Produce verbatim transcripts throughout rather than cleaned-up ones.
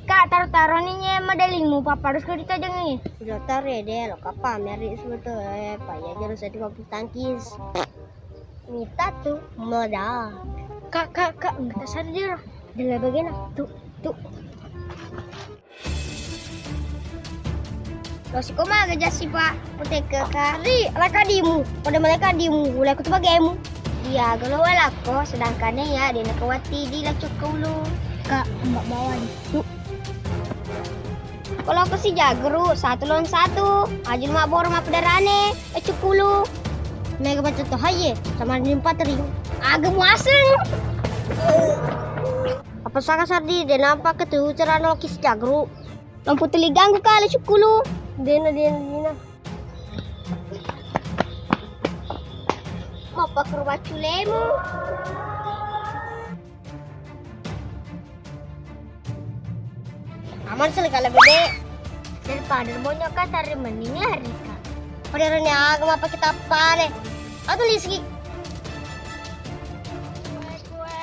Kak, taro-taro ni nye medalimu, paparus ko ditajengi. Udah taro ya deh, lo kapal meri sebetulnya, payah jalan saya di bulu tangkis. Mita tu meda. Kak, kak, kak, enggak sadar. Dia bagena. Tu, tu. Lo siko maga jasi, Pak. Kuteke, Kak. Ri, laka dimu. Pada malaka dimu. Ulai kutu bagemu. Iya, gelo walako, sedangkan ya dia nak wati di lacuk ke ulu. Kak, mbak bawa ni. Tu. Kalau aku si jageru, satu lawan satu. Ajun mak boro mak pederane. Eh, cukulu. Mega baca to haye, sama ni empat ring. Aga muaseng. Apa saka sardi, de nampak ketu cerana lokis jagru. Lampu teliganggu kali cukulu. Dena, dena, dena. Mapa ke rumah culemu? Aman sih kalau gede. Daripada monyok kan, tari mending lari, Kak. Pada rene aga mapa kita pare. Atau liski. Kue, kue,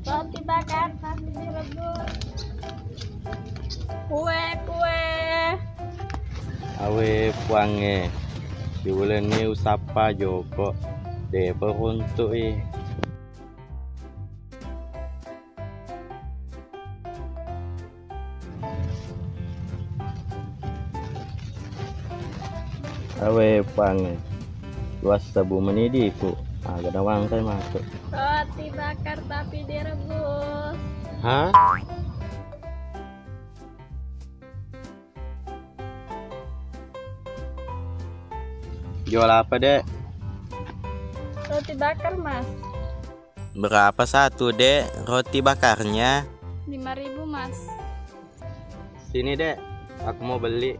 roti bakar, tapi direbus. Kue, kue. Awe puangnge, siulenni usappa joko, de beruntuk i. Awe pange, luas sabu menidiku, aga nawangkai masuk. Roti bakar tapi direbus. Hah? Jual apa, Dek? Roti bakar, Mas. Berapa satu, Dek, roti bakarnya? Lima ribu, Mas. Sini, Dek, aku mau beli.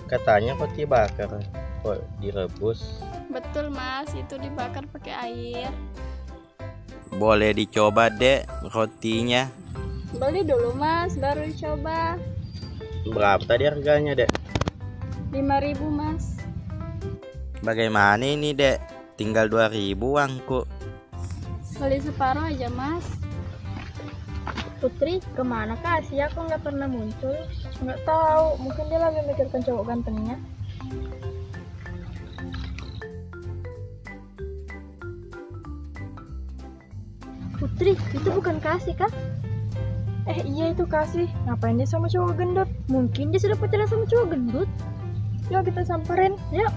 Katanya roti bakar, kok direbus? Betul, Mas, itu dibakar pakai air. Boleh dicoba, Dek, rotinya? Beli dulu, Mas, baru dicoba. Berapa tadi harganya, Dek? Lima ribu, Mas. Bagaimana ini, Dek? Tinggal dua ribu uangku. Beli separuh aja, Mas. Putri, kemana Kak Asia? Kok nggak pernah muncul? Nggak tahu, mungkin dia lagi mikirkan cowok gantengnya. Putri, itu bukan Kak Asia kah? Eh, iya, itu Kak Asia. Ngapain dia sama cowok gendut? Mungkin dia sudah pacaran sama cowok gendut. Yuk, kita samperin. Yuk.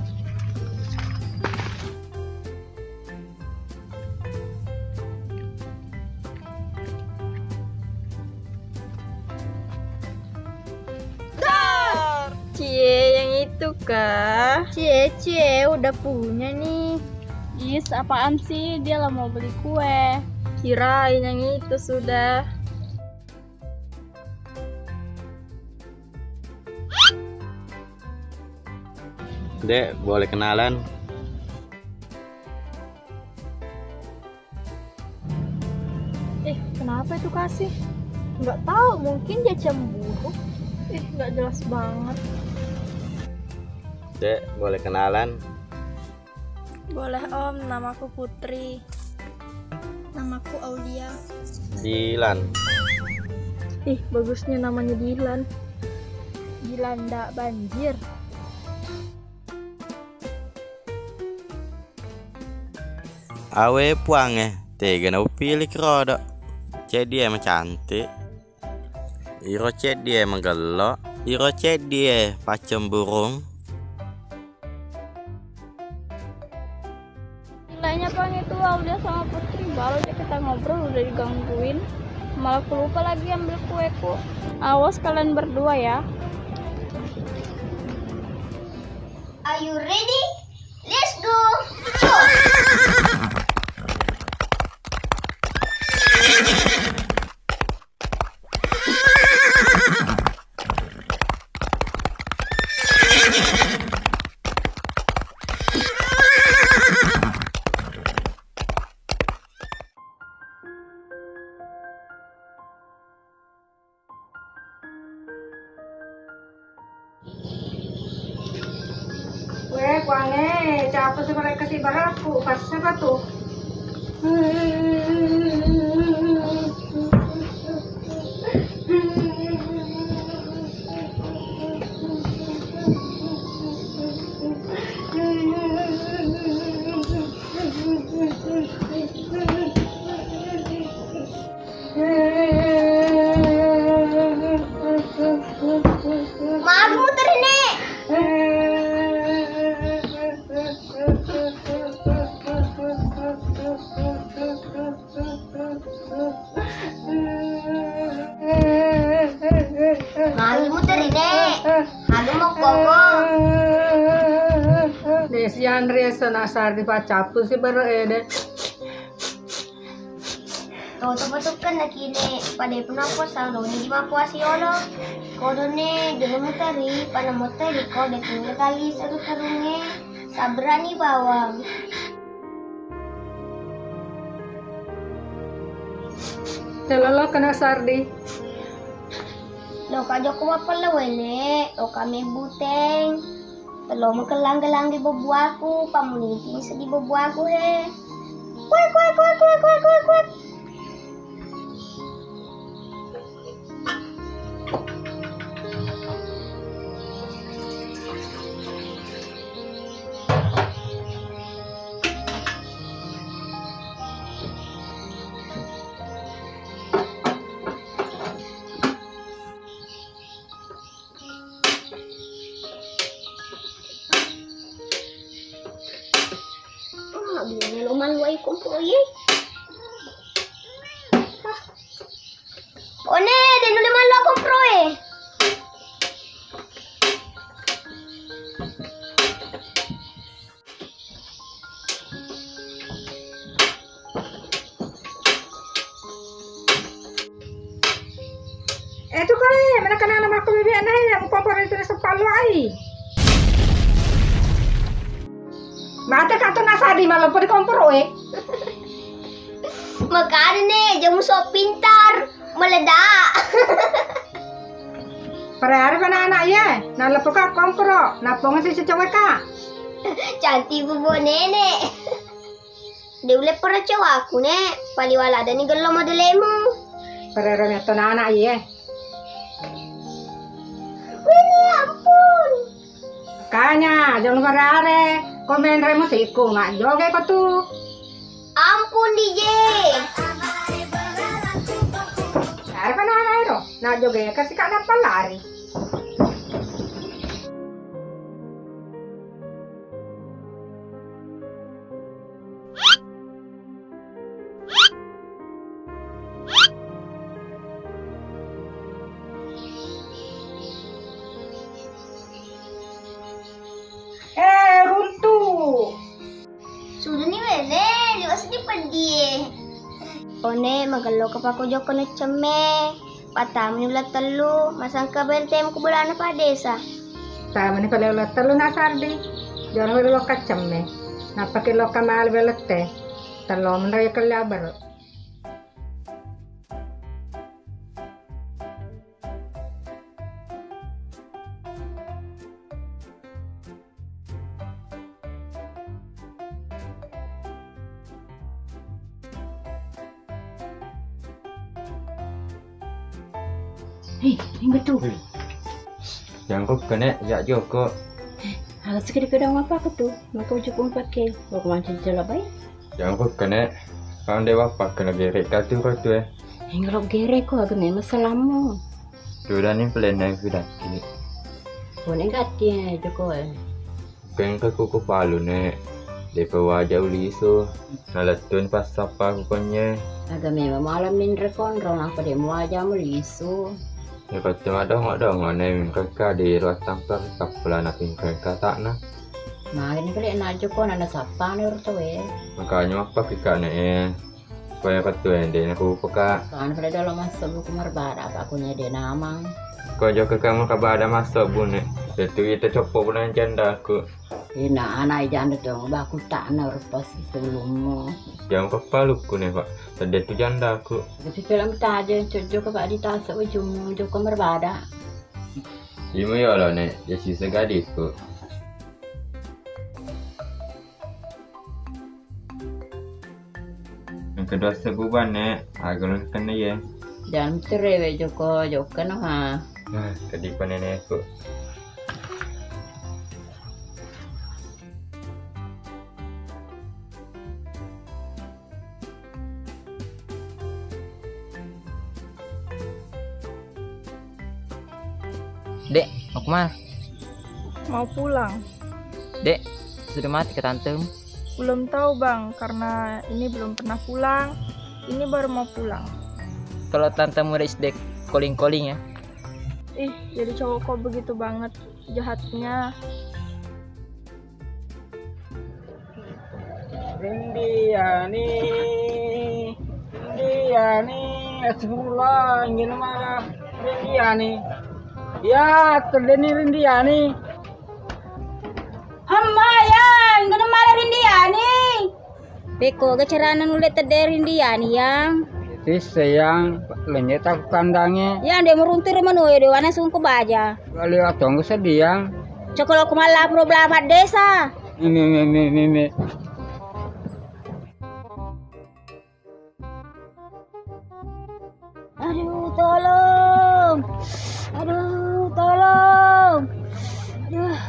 Dar! Cie, yang itu kah? Cie, cie, udah punya nih. Is, apaan sih? Dia lah mau beli kue. Kirain yang itu sudah. Dek, boleh kenalan? Eh, kenapa itu Kak Asia? Nggak tahu, mungkin dia cemburu. Ih, nggak jelas banget. Dek, boleh kenalan? Boleh, Om, namaku Putri. Namaku Aulia. Dilan. Ih, bagusnya namanya Dilan. Dilanda banjir. Awe puangnge, tega na upilih rodo. Ceddi e macantik. Iro ceddi e magello. Iro ceddi e paccemburung. Nilainya Bang itu Aulia sama Putri, baru aja kita ngobrol udah digangguin. Malah aku lupa lagi ambil kueku. Awas kalian berdua ya. Are you ready? Let's go. Puangnge, cappu sibarakka sibarakku, passapa tu. Magi muterri, Nek? Magi muterri, Nek? Anu mokkongo. Desi Andri esa nasar dipacappu si bere ede. Toto patukkan nakine pada puna ko saloni di makuasi olo. Kodone dulu muteri pada muteri ko de punya kali seru terunge sabrani bawang. Telolo kena sardi. Loka jokko mappella wele, loka mebbuteng. Telo makellang-kellang di bebuaku, pamuniti seddi bebuaku he. Kuek, kuek, kuek, kuek, kuek, kuek, kuek. Ah, biar melo malu ai komporo ye. Ah. One, de nulle malu komporo e. Eh, tu kore, mana kana nama aku bebek na ya, mukomporo itu sepallu ai. Mate kato nasadi malah pun komporo e. Makanya nih, jamu sok pintar, meledak. Pada hari mana anak ya, nah lepo ka komporo, nah pongo si cewek ka. Cantik bubu nenek. De ulle pura cewaku, Nek. Paliwala dani gello modelemu. Perero metto nana iye. Wih, ampun. Kanya, jong barare. Komen remu siku, mak joge ko tu. Ampun, D J. Are pa nana ero, na joge kasi ka nappa lari. Eh, runtu. Suduni wele, liwa seddi peddi e. One, magello ka pako jokko na cemme. Pattamani uleng tellu, masangka bentemu ku bolana Pak Desa. Tamani pale uleng tellu na Sardi. Jolo welo lokka cemme. Nappaki lokka male belette. Tello menre kelle abere. Hei, ingat tu. Hei. Jangkau kene, ya joko. Hei, alas kiri kedang apa aku tu? Mau kau jukung pakai. Mau kau mancing celok baik. Jangkau kene, kau nde bapa kena gerek katu kau tu eh. Hei, ngelok gerek kau, agak memang salammu. Tudani pelenna kudaki. Pone gatti eh, joko eh. Kengka kuku palu ne, depa waja ulisu, nalettun passappa ku konye. Aga memang malam minre konro, napa de muaja mulisu. Ya kottu madongo-dongo ne, mingkeka di ruang tampar, kappala na pingkeng katakna. Magi ni kale na joko na nasappa ne urto we. Makanya apa kika ne eh. Paya ketua ende na kupa ka. Kan pada dalam masuk buku merbada apa aku nyede namang. Ko jokka kamu kabada masuk bune. Tetu ita coppo bulan janda aku. Ina anak janda tu baku tak na rupa si sebelummu. Jam kepalukku ne pak. Tadi tu janda aku. Tapi film taja joko pak di tasuk ujung joko merbada. Imu yolo ne, ya sisa gadiku. Kedua sebbu banne, aga lo kenna ye. Jangan terewe joko, joko no ha. Nah, tadi panenekku. Dek, mau kemana? Mau pulang. Dek, sudah mati ke tantemu? Belum tahu, Bang, karena ini belum pernah pulang. Ini baru mau pulang. Kalau tantemu udah dek calling-calling ya. Ih, jadi cowok kok begitu banget jahatnya. Rindiani, Rindiani, astagfirullah, inggih mala Rindiani. Ya, teddeni Rindiani. Amma ya, inggih mala Rindiani. Pekko ga carana nulle tedde Rindiani, Yang? Sisse, Yang, lenye tak kandange. Yang, de meruntu ri manu e, de wana sungku baja. Liwat tonggo seddi, Yang. Cokolo ku mallapuro bela maddesa. Ini, ini, ini, ini, ini. Aduh, tolong. Aduh, tolong. Aduh.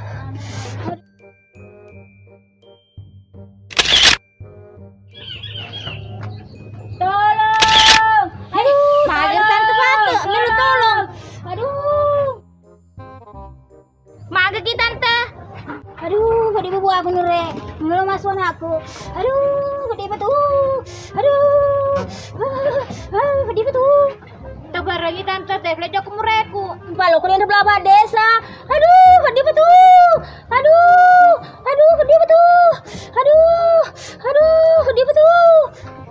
Tolong. Aduh, mager tolong. Tante Fatu, minta tolong. Aduh. Mager ki, Tante. Aduh, gede bebu aku nure. Nure masuk anakku. Aduh, gede betul. Aduh. Ah, ah, gede betul. Tabarengi, Tante, tefle jokku mureku. Palo ku nende belaba desa. Aduh, gede betul. Aduh, aduh, gede betul. Aduh, aduh, gede betul.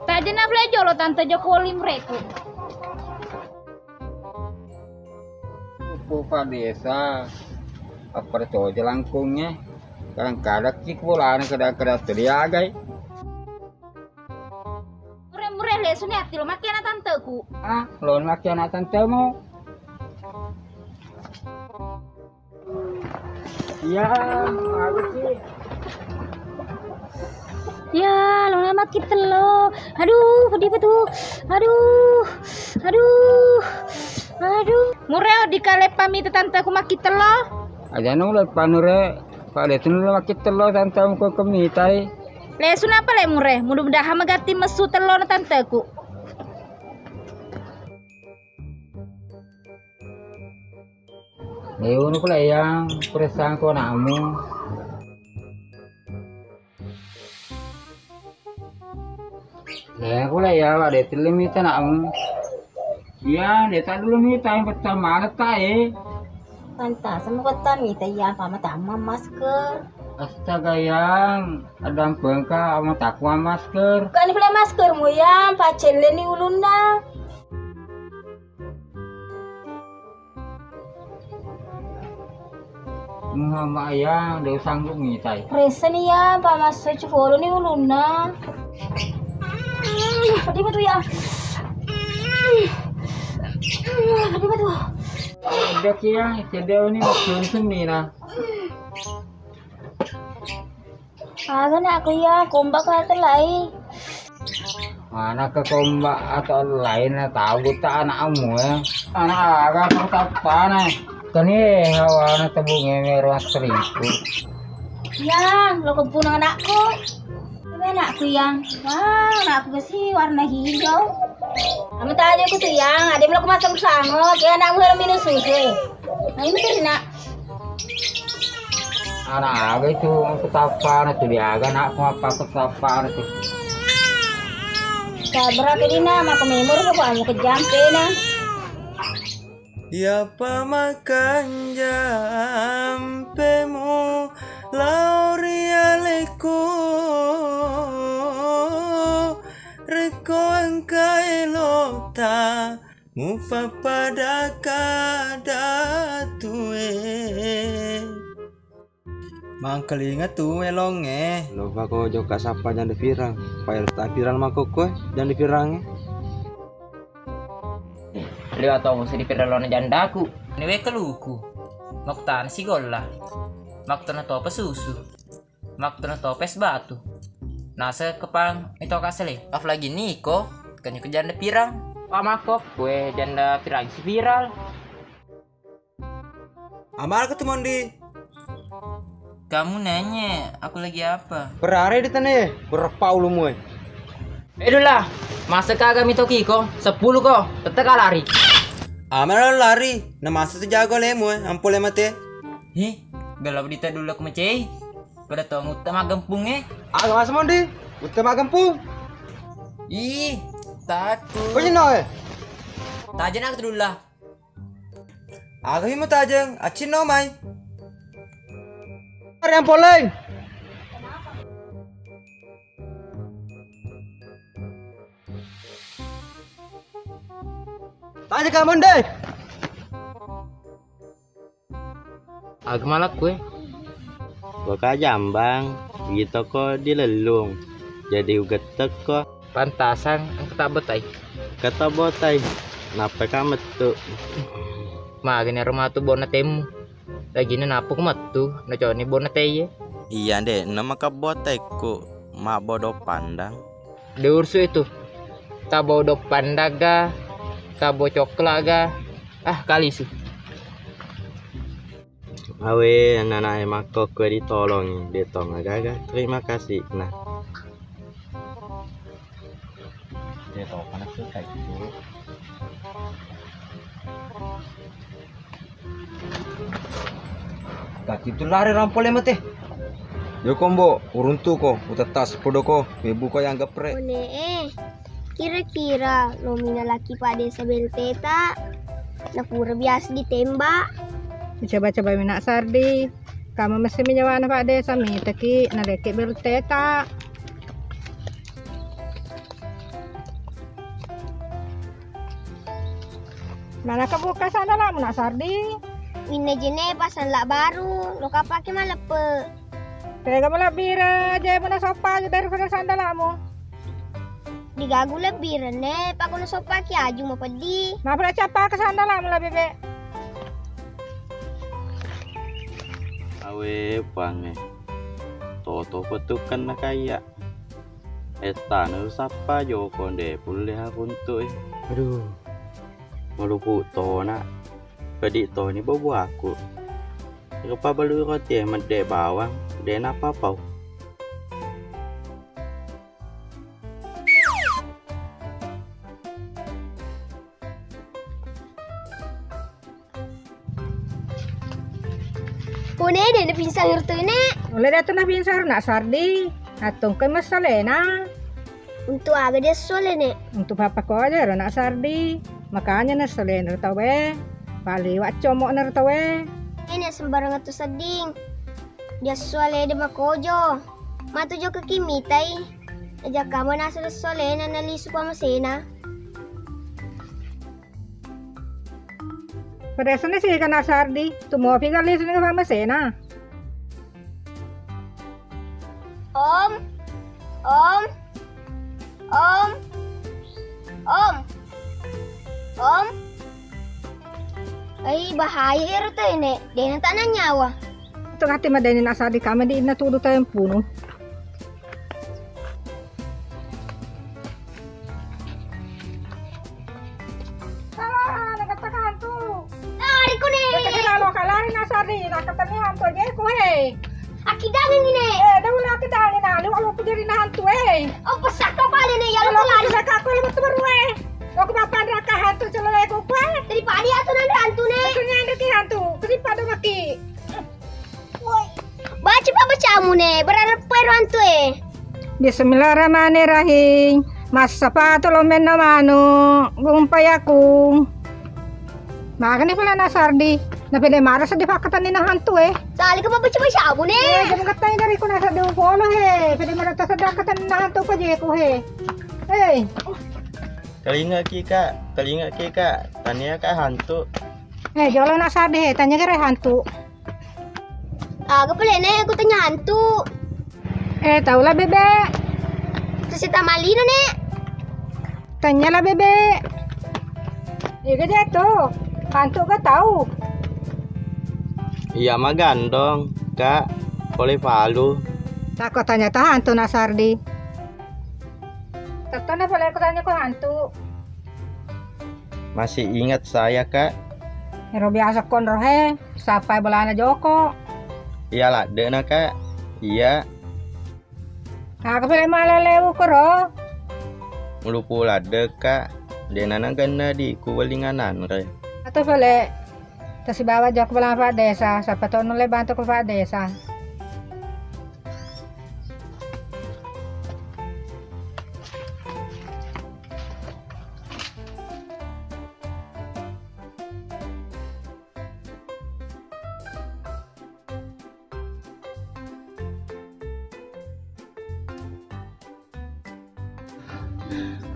Tajena fle jolo, Tante, jokku oli mureku. Upu Pak Desa, apa to jalangkungnge? Kadang-kadang ki bolana, kadang-kadang teri agai. Mure-mure, lesu ni ati lo makkeda tanteku. Ah, lo makkeda tantemu? Iya, bagus sih. Ya, lo makki tello. Aduh, pedih betul. Aduh. Aduh. Aduh. Mure, dikaleppami tanteku makki tello. Aja nu leppanu re. Pak Desa nu makki tello tantemu ko kemitai. Lesu napa le mure? Mudah-mudahan magatti messu tellona tanteku. Leunu pula yang peresang ko anakmu. Leunu pula ya, Pak Desa, tellimi ta anakmu. Iya, de' ta dulu mita yang pertama ada ta, eh. Pantas sama kota mita, iya, pama tamma masker. Astaga, yang ada pengka ama takwa masker. Kan pula maskermu, yang pacelle ni ulunna. Muhammad, yang de' sanggup mitai. Resen, iya, pamasso cufolo ni ulunna. Pedih betul, ya. Pedih betul. Ada kia, cedeo ni makin seni nah. Aga nakku iya, kombak ka telai. Mana ke kombak atau lain, tahu tak anakmu ya? Anak aga pertapana. Kani hawana tebunge merah seribu. Yang, lo kempunang anakku. Ini anakku yang, wah, anakku besi warna hijau. Kamu tanya aku tuh yang, ada yang lo kemasang sango, kayak anakmu yang minum susu. Nah, ini tuh nak. Anak aga itu, aku tapana tu dia aga anakku apa aku tapana tu. Sabra ke dina, maka memur ke kamu kejam pena. Iya pamakan jampemu lao ri aleku, rekko engka elota mupappada kada tue. Mangkalinga tu elongnge. Loba ko jokka sappa janda pirang. Pair ta pirang makkokkoe janda pirangnge. Liwa to musi di pirang lona jandaku. Niwe keluku. Maktana sigolla. Maktana topa susu. Maktana topa es batu. Nase kepang itu kasele. Apalagi niko, kenyu ke janda pirang. Pamakok, kue janda pirang si viral. Amal ke tu Mondi. Kamu nanya, aku lagi apa? Berare di tane, berapa ulumu e? Eh, Dullah, masa kagak mito kiko? Sepuluh ko, tetep ka lari. Amal lari, na masa tu jago lemu e, ampo le mate. Heh, belum dita dulu aku mecei. Pada tong utta magempung e. Aga masa Mondi? Utta magempung? Ih, takut. Kau nyeno e? Tajeng aku tu Dullah. Aga mi mutajeng, accinno mai. Mari ampoleng. Tajeng kamu deh. Aga malakku e. Waka jambang, witoko dilellung. Jadi ugettekko. Pantasang engka tabbotai. Engka tabbotai. Nappa ka mettu. Magani ro matu bona temmu. Lagina nappa ku mettu, naconi bona teye. Iya, Dek, nama kabbotaikku mabbodo pandang. De ursu itu. Tabbodo pandang ga, tabbo coklat ga. Ah, kalisu. Awe, anak-anak e makkokko ditolongi, de tong agaga. Terima kasih. Nah. De to, panas tuh, kayak gitu. Kaki tu lari rampole mate. Yo kombo, uruntu ko, utetta sepodoko, mebu ko yang geprek. One e. Kira-kira lo mina laki Pak Desa belteta na pura biasa ditembak. Coba-coba mina Sardi. Kamu mesti menyewana Pak Desa miteki na leke belteta. Mana kebuka sandalamu nak Sardi? Minna jene pasang lak baru, lo kapake maleppe. Tega malebbire aja mana soppa aja daripada sandalamu. Digagu lebbi renne, pakkono soppaki aju mapeddi. Mapeda cappa ke sandalamu la bebe. Awe puangnge. Toto petukkan na kaya. Ettana sappa joko nde pulle haruntu e. Aduh. Malupu tona. Pedi toni bobuaku. Rupa balu roti e medde bawang, de napapau. Pone de na pinsang rutui ne. Ole datu na pinsang nak Sardi. Attongkoi messalena. Untuk aga dia sole ne? Untuk papa ko aja ro nak Sardi. Makanya na sole na tau e. Paliwa comok na tau e. Ini sembarang tu sedding. Dia sole de makojo. Matu jokka kimitai. Aja kamu nasa sole na nalisu pamasena. Pada sana sih kena Sardi, tu mau pigal di sini sama sena. Om, om, om, om, om. Ai bahaya ero tu ini, dena tak nyawa. Itu kati madeni nak Sardi kami di ina tudu tayang punu. Salah, nakattaka hantu. Lari ku ne. Kita kena lo kalari nasari, nakattani hantu aja ku he. Akidangi ne. Eh, dah ulah akidangi na, lu kalau ku jadi na hantu eh. Oh, pesaka pale ne, ya lu lari. Pesaka aku lu betul baru eh. Aku bapak neraka hantu celele ku eh. Daripada ya tuh nanti hantu ne. Aku nyandar ki hantu, daripada maki. Baca pa bacamu ne, berharap pai ro antu e. Bismillahirrahmanirrahim. Massapatu lo menno manu, gumpai aku. Magani pula nasardi. Na pede mara seddi pakkatanni na hantu e. Sali ko baca bacamu ne. Eh, jam katanya dari ku nasardi polo he. Pede mara tasadda katanni na hantu pajeku he. Eh. Telinga ki kak, telinga ki kak. Tania kak hantu. Eh, jolo nasardi he, tanya kira hantu. Aga pale ne, aku tanya hantu. Eh, tau lah bebe. Itu si tamalino ne. Tanya lah bebe. Iga jatuh. Hantu ga tau. Iya magandong kak, pole palu. Tako tanya ta hantu nasardi. Kenapa leko tanya ko hantu? Masih ingat saya, Kak? Ero biasa konro he, sappai bolana Joko. Iya ladde na, Kak. Iya. Aga pale mala lewu koro? Ulupu ladde, Kak. Dena na genna di ku welinganan re. Atau pale tasibawa Joko pala Pak Desa, siapa tahu nulle bantu ke Pak Desa.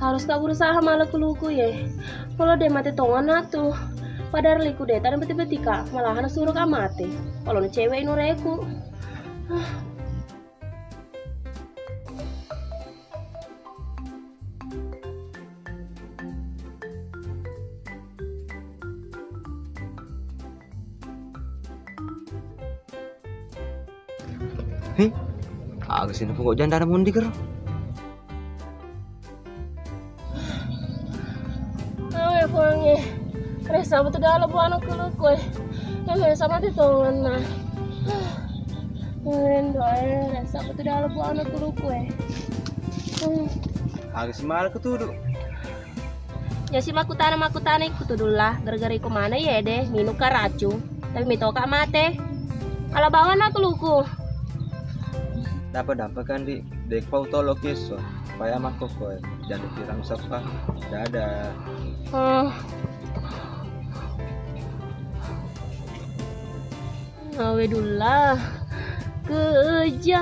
Harus ka berusaha mala kuluku ye. Polo de mate tongan atu. Padahal liku de tana beti-beti ka, malahan suruh ka mate. Polo na cewek ino reku. Hei, aga sih pokok janda ada mundi kero? Awe Puangnge, resa betul dalam buana kuluku eh. Eh, sama tu tonganna. Rindu eh, resa betul dalam buana kuluku eh. Hmm. Aga sih malah ketudu? Ya si makkutana-makkutana ikku tudulla, gara-gara iko maneng ye de minung ka racung, tapi mitoka mate. Ala bawana kuluku. Dapat-dapat kan di dek pau tolo keso, paya makkoko e, jadi pirang seppa. Dadah. Hmm. Awe Dulla, kejam,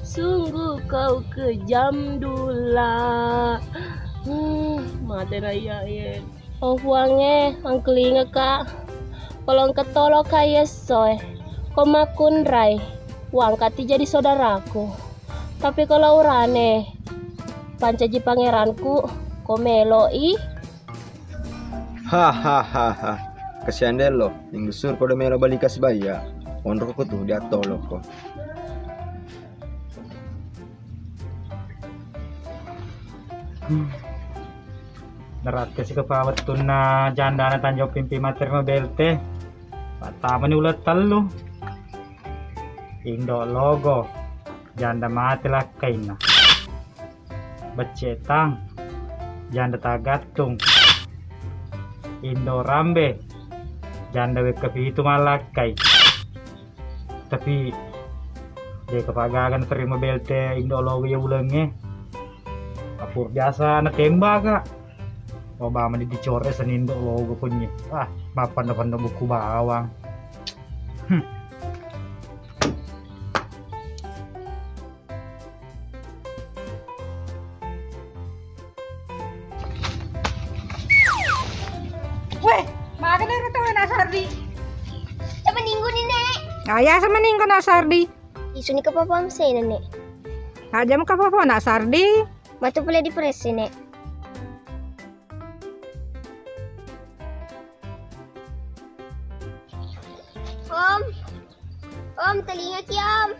sungguh kau kejam Dulla. Huh, mate na iya ye. Oh Puangnge, engkalinga ka. Polo engka tolo ka yesso e. Ko makkunrai, wangkati jadi saudaraku. Tapi kalau urane, pancaji pangeranku, ko melo i. Hahaha. Kasihan dello, minggu sur kodo melo bali kasih baya. Onroko tu diattoloko. Hmm. Naratte si kepa wettunna jandana Tanjung Pimpi materi mobil te. Pattamani uleng tellu. Indo Logo, janda mate lakkainna. Beccetang, janda tagattung. Indo Rambe, janda wekka pitu mallakkai. Tapi deka pagaga naterima B L T Indo Logo iya ulengnge. Apur biasa natembaka. Obama di dicore seni Indo Logo kunyi. Ah, mappanna-panna buku bawang. Hmm. Weh, maga nero tau Nak Sardi? Sama minggu ni, Nek. Ayah sama minggu Nak Sardi. Isuni ke papa mesen, Nek. Aja muka papa Nak Sardi. Matu pula di press, Nek. Om, Om, telinga ki Om.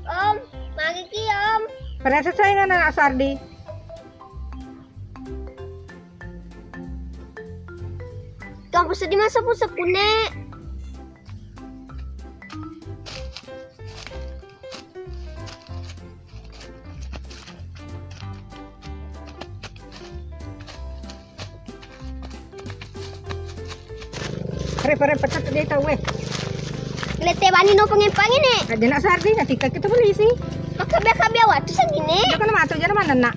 Om, magi ki Om. Pernah sesuai dengan anak Sardi. Kamu sedih masa pun sepune. Pare, pare, pecat dia tau, weh. Lete bani no pengempang ini. Aja Nak Sardi, nanti kita polisi. Maka biar kami waktu segini. Dia kan masuk jalan mana, Nak?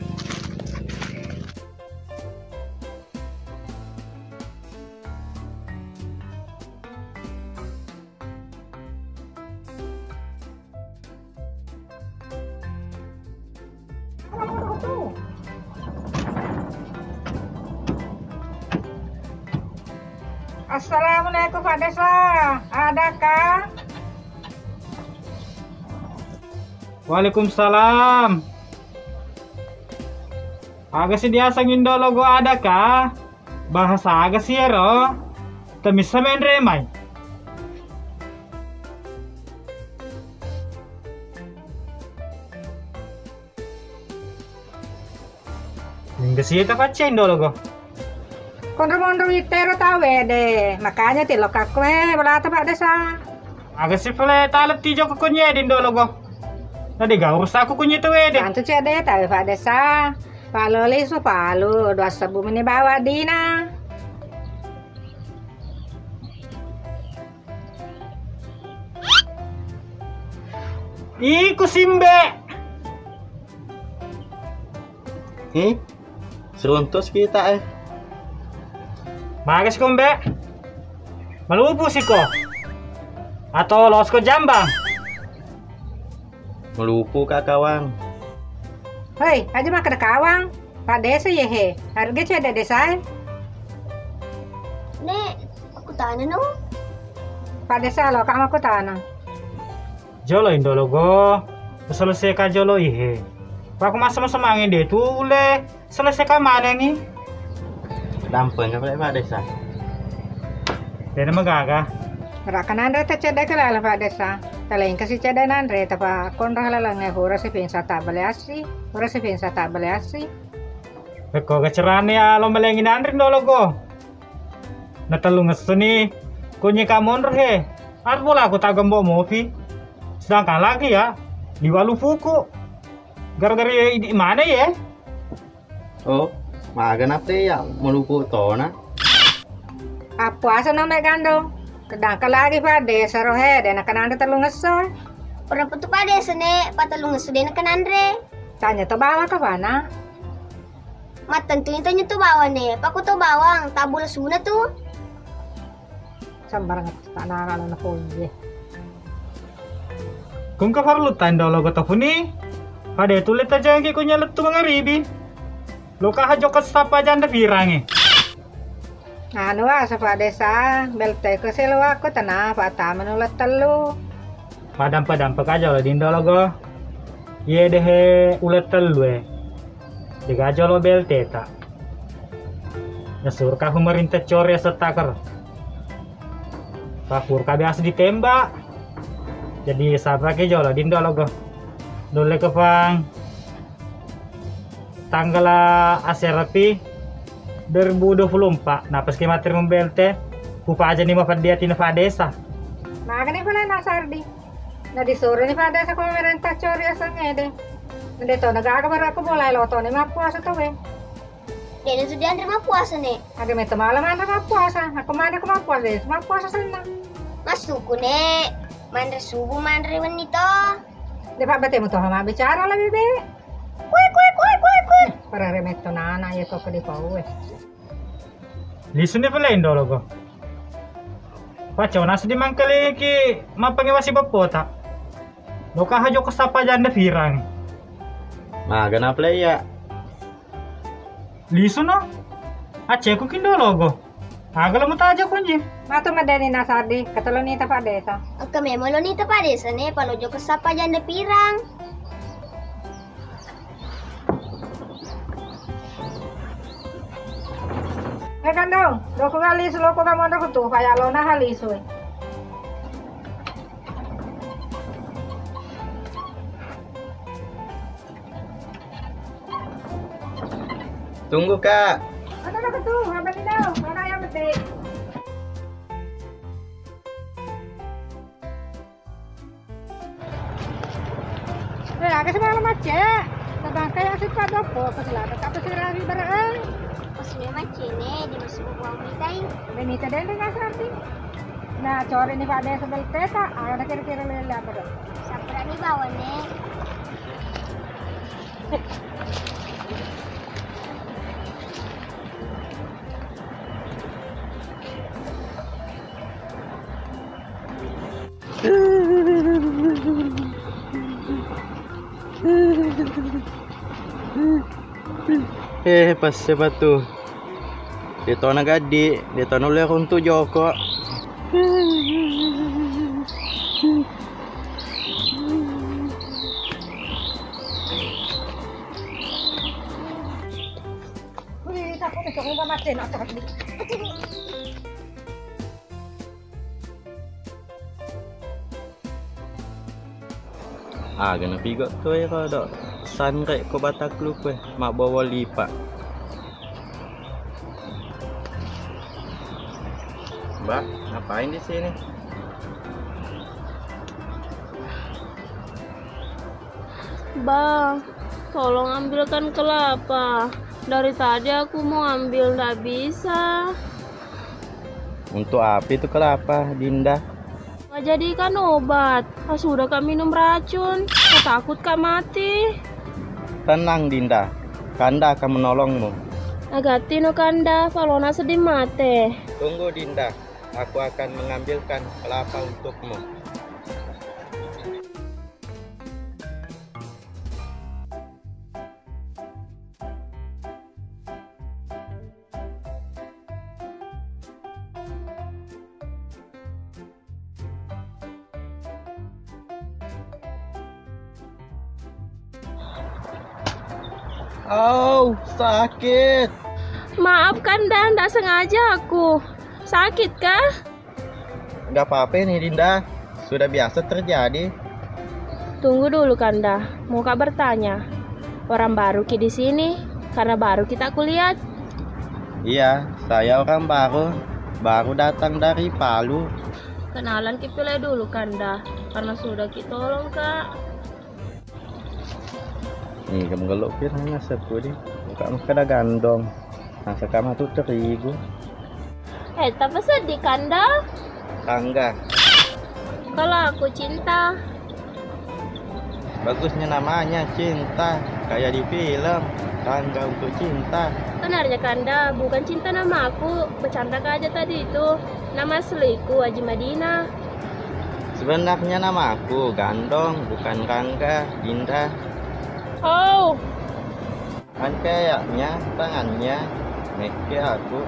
Assalamualaikum Pak Desa, adakah? Waalaikumsalam. Aga si diaseng Indo Logo adakah? Bahasa aga si ero? Temissa menre mai. Sieta pacceng dolo go. Konro-monro witero tau wede, makanya tilokakku, eh, bolata Pak Desa. Aga sifale taletti joko konye di dolo go. Nadi gau urusaku konye tu wede. Tantu cede tawe Pak Desa. Palo lisu palu, dua sebbu meni bawa dina. Iku simbe. Hi, seruntus kita eh. Magas ko mbe. Malupu siko. Atau los ko jambang. Malupu ka kawang. Hei, aja makan kawang. Pak Desa ye he. Harga cedde desa e. Nek, aku tanya no. Pak Desa lo, kamu aku tanya. Jolo indolo go, selesai ka jolo ihe. Pak aku masa masa mangen de tule, selesai ka manengi. Dampeng ka Pak Desa. Dena magaga. Raka nanre ta cedde ke lala Pak Desa. Taleng kasi cedde nanre ta pa konra lalang e hura si pensa ta bale asi, hura si pensa ta bale asi. Pekko gacerane ya lo melengi nanre dolo go. Na tellu ngesso ni, konye ka monro he. Arbo lako tagembo mopi. Sedangkan lagi ya, liwa lupuku. Gara-gara ya idi mana ye? Oh, maga nape ya malupu tona? Appuasa no me gandong. Sedangkan lagi Pak Desa ro he, dena kenande tellu ngesso. Pernah petu Pak Desa ne, pa tellu ngesso dena kenanre. Tanya to bawa ke mana? Mattentu itu nyetu bawang ne, paku to bawang, tabula suna tu. Sembarang tak nara lo napoye. Kung ka farlu tando lo goto puni. Pada itu leta jangki kunya lettu mangaribi. Lo kaha joko sapa janda pirangi. Anu wa sapa desa, belte ko selo aku tena, pa tamanu lettellu. Padampa-dampa kaja lo dindo lo go. Ye dehe ulet tellu e. Dega jolo belteta. Nasurka pemerintah core setakar. Papurka biasa ditembak. Jadi sabrake jolo dindo lo go. Dolle kepang tanggal aserapi dua ribu dua puluh empat. Napas ke materi membelte. Kupajani mapeddi atina padesa. Magani pale nasardi. Na disuruni Pak Desa ko pemerintah cori aseng ede. Nde to na gaga baru aku mulai lo toni mappuasa to we. Dena tu dianre mappuasa ne. Aga metta malam anre mappuasa. Aku mana aku mappuasa de. Mappuasa senna. Masuku ne. Manre subuh manre wenni to. De Pak batemu to ma bicara lebih be. Kue kue kue kue kue. Para remetto nana ya to ke di pau we. Lisuni pale indolo go. Pacau nasi di mangkaliki mappange wasi beppota. Loka hajo ko sapa janda firang. Maga na pale iya. Lisu no. Acceku kindo logo. Aga lo mutaja kunji. Matu madeni nasardi, katalo nita Pak Desa. Engka memang lo nita Pak Desa ne, palojo ko sapa janda pirang. Eh, Kandong, doko ga lisu loko ga mondo kutu, paya lona ha lisu. Tunggu, Kak. Ada lo kutu, apa ni dau? Mana yang penting? Eh, aga semalam macet. Tabangkai yang sifat dopo, apa sih lah? Apa sih rari barang? Pas memang cene, di masuk uang mitai. Udah minta dendeng nggak serti? Nah, core ini Pak Desa belteta, ada kira-kira lele apa dong? Sampurani bawa ne. Eh, pas sepatu. Detona gaddi, detona ulle runtu joko. Wih, takut itu enggak mati nak tadi. Aga napigo to ero do sanre ko bataklu kue mabbawa lipa. Mbak, ngapain di sini? Bang, tolong ambilkan kelapa. Dari tadi aku mau ambil, ndak bisa. Untuk apa itu kelapa, Dinda? Mau jadikan obat. Pas sudah kak minum racun, kak takut kak mati. Tenang, Dinda. Kanda akan menolongmu. Agatino Kanda, palona sedih mate. Tunggu, Dinda. Aku akan mengambilkan kelapa untukmu. Au, sakit. Maaf Kanda, ndak sengaja aku. Sakit kah? Nggak apa-apa nih, Dinda. Sudah biasa terjadi. Tunggu dulu, Kanda. Mau kak bertanya. Orang baru ki di sini, karena baru kita kulihat. Iya, saya orang baru. Baru datang dari Palu. Kenalan ki pole dulu, Kanda. Karena sudah ki tolong, Kak. Ih, kamu gelok kira nasabku di. Buka makkeda gandong. Nasaka matu terigu. Eh, tapi sedih Kanda. Tangga. Kalau aku cinta. Bagusnya namanya cinta, kayak di film. Tangga untuk cinta. Benarnya Kanda, bukan cinta nama aku. Bercanda aja tadi itu. Nama asliku Haji Madinah. Sebenarnya namaku Gandong, bukan Rangga, Dinda. Oh. Kan kayaknya tangannya mekke aku.